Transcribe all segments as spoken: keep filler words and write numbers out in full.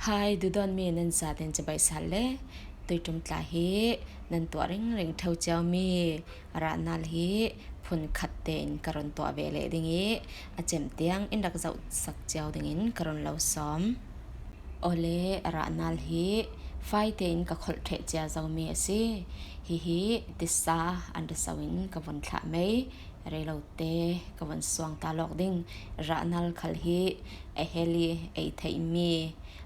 Hai, duhdawtmi nan zaten cibai sal le, tuiṭum tla hi nan tuah ringring ṭheu ciau mi rahnal hi phun khat tein ka run tuah ve leh ding ih, a cem tiang in rak zohsak ciau dingin ka run lo sawm. Awle, rahnal hi fai tein ka kholh ṭheh cia zo mi a si. Hihi tisa an ra so in ka vun thlah mei. Rei lote ka vun suang ta lawk ding. Rahnal khal hi a hel ih ei theihmi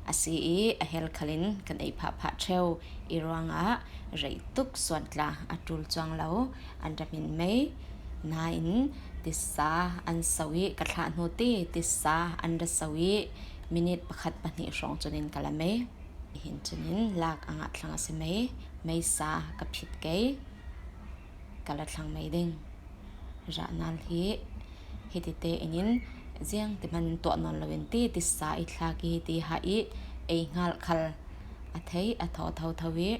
a si ih, a hel khalin kan ei phahphah ṭheu ih ruangah rei tuk suan tla a ṭul cuang lo an ra min mei. Nain tisa an so ih ka thlah hnu ti tisa an ra so ih minit pakhat pahnih hrawng cunin ka la mei. Hin cunin lak a ngah thlang a si mei. Meisa ka phit kei. Ka la thlang mei ding. Rahnal hi hiti tein in ziang ti hman tuah nawn loin ti tisa ih thlak ih hiti hah ih ei hngalh khal a thei a thaw thotho ih,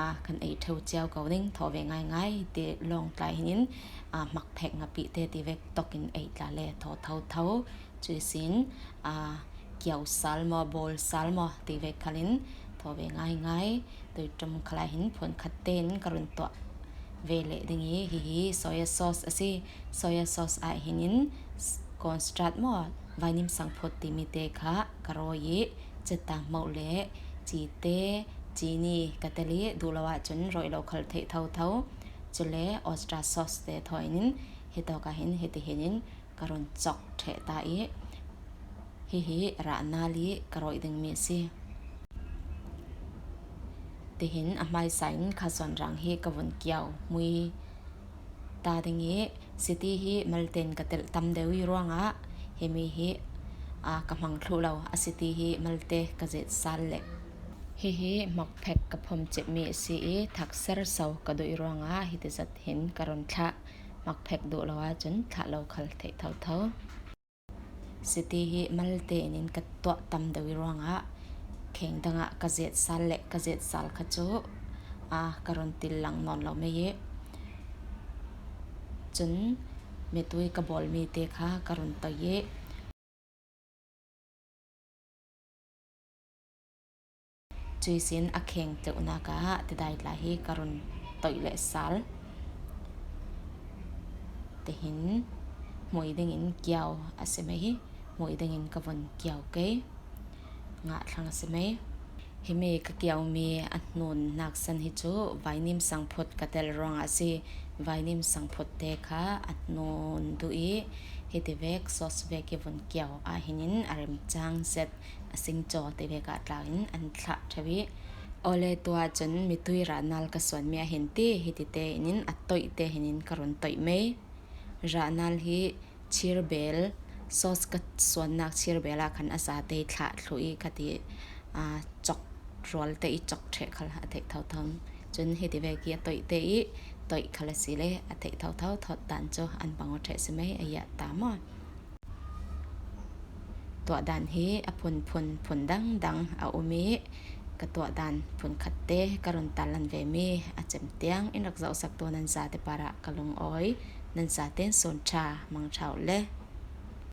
a, kan ei ṭheu ciau ko ding. Thaw ve ngaingai ti lawng tlai hin in, a, hmakphek ngapihte ti vek tawkin ei tla le thaw thotho. Cuih sin, a, kiau sal maw, bawl sal maw ti vek khalin thaw ve ngaingai. Tuiṭum khalai hin phun khat tein ka run tuah ve leh ding ih, hihi soya sauce a si. Soya sauce ah hin in cornstarch maw, vainim sangphut timi te kha ka rawi ih, cetang moh le cite, cini ka tel ih, duh lo ahcun rawi lo khal theih thotho. Cule oyster sauce te thaw in in, hitawk ah hin hiti hin in ka run cawk ṭheh ta ih, hihi rahnal ih ka rawih dingmi a si. Tihin a hmaisa in kha suanrang hi ka vun kiau hmui ta ding ih, siti hi malte in ka telh tam deuh ih ruangah himi hi, a, ka hmang thluh lo. A siti hi malte ka zet sal le hihi hmakphek ka phom cihmi a si ih, thakser so ka duh ih ruangah hiti zat hin ka run thlah. Hmakphek duh lo ahcun thlah lo khal theih thotho. Siti hi malte in in ka tuah tam deuh ih ruangah kheng dangah ka zet sal le ka zet sal kha cu, a, ka run til lang nawn lo mei ih, cun mitui ka bawlmi te kha ka run toih ih, cuih sin a kheng tleuhnak ah tidai tla hi ka run toih le sal. Tihin hmui dingin kiau a si mei hi, hmui dingin ka vun kiau kei. Ngah thlang a si mei. Himi ka kiaumi a hnunnak san hi cu vainim sangphut ka tel ruangah a si. Vainim sangphut te kha a hnun duh ih, hiti vek sauce vek ih vun kiau ah hin in a remcang zet, a singcaw te vek ah tlau in an thlah ṭheu ih, awle tuah cun mitui rahnal ka suanmi ah hin ti hiti tein in a toih te hin in ka run toih mei. Rahnal hi chirbel, sauce ka suannak chirbel ah khan a zate ih thlah thluh ih kha ti, aa, cawk rual te ih cawk ṭheh khal a theih thotho. Cun hiti vek ih a toih te ih toih khal a si le a theih thotho. Thawt dan cu an bang aw ṭheh si mei, a iah ta maw? Tuah dan hi a phunphun phun dangdang a um ih, ka tuah dan phun khat te ka run talan vemi a cem tiang in rak zohsaktu nan zate parah ka lungawi. Nan zaten sun ṭha, mang ṭha uh le.